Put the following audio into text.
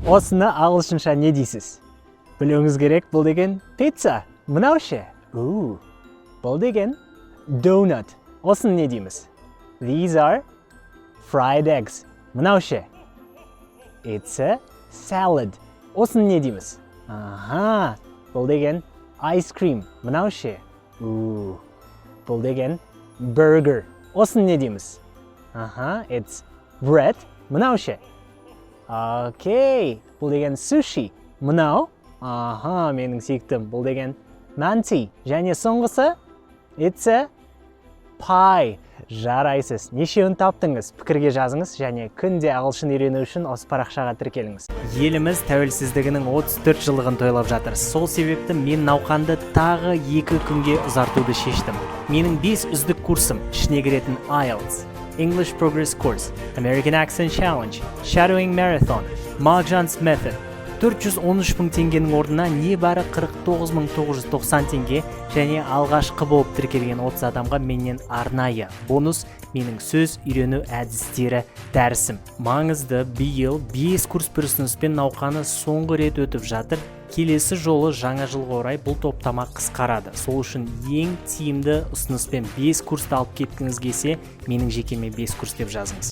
Осыны ағылшынша не дейсіз? Білуіңіз керек, бұл деген пицца. Мынау ше? У, бұл деген donut. Осыны не дейміз? These are fried eggs. Мынау ше? It's a salad. Осыны не дейміз? Аха, бұл деген ice cream. Мынау ше? У, бұл деген burger. Осыны не дейміз? Аха, it's bread. Мынау ше? Окей, бұл деген суши. Мынау? Аха, менің сүйіктім. Бұл деген манти. Және соңғысы? It's a pie. Жарайсыз. Нешеуін таптыңыз? Пікірге жазыңыз және күнде ағылшын үйрену үшін осы парақшаға тіркеліңіз. Еліміз тәуелсіздігінің 34 жылдығын тойлап жатыр. Сол себепті мен науқанды тағы 2 күнге ұзартуды шештім. Менің 5 үздік курсым, ішіне кіретін IELTS, English Progress Course, American Accent Challenge, Shadowing Marathon, Magjan's Method 413 мың теңгенің орнына небәрі 49 990 теңге және алғашқы болып тіркелген 30 адамға менен арнайы бонус: менің сөз үйрену әдістері дәрісім. Маңызды: биыл 5 курс бір ұсыныспен науқаны соңғы рет өтіп жатыр. Келесі жолы жаңа жылға орай бұл топтама қысқарады. Сол үшін ең тиімді ұсыныспен 5 курсты алып кеткіңіз келсе, менің жекеме «5 курс» деп жазыңыз.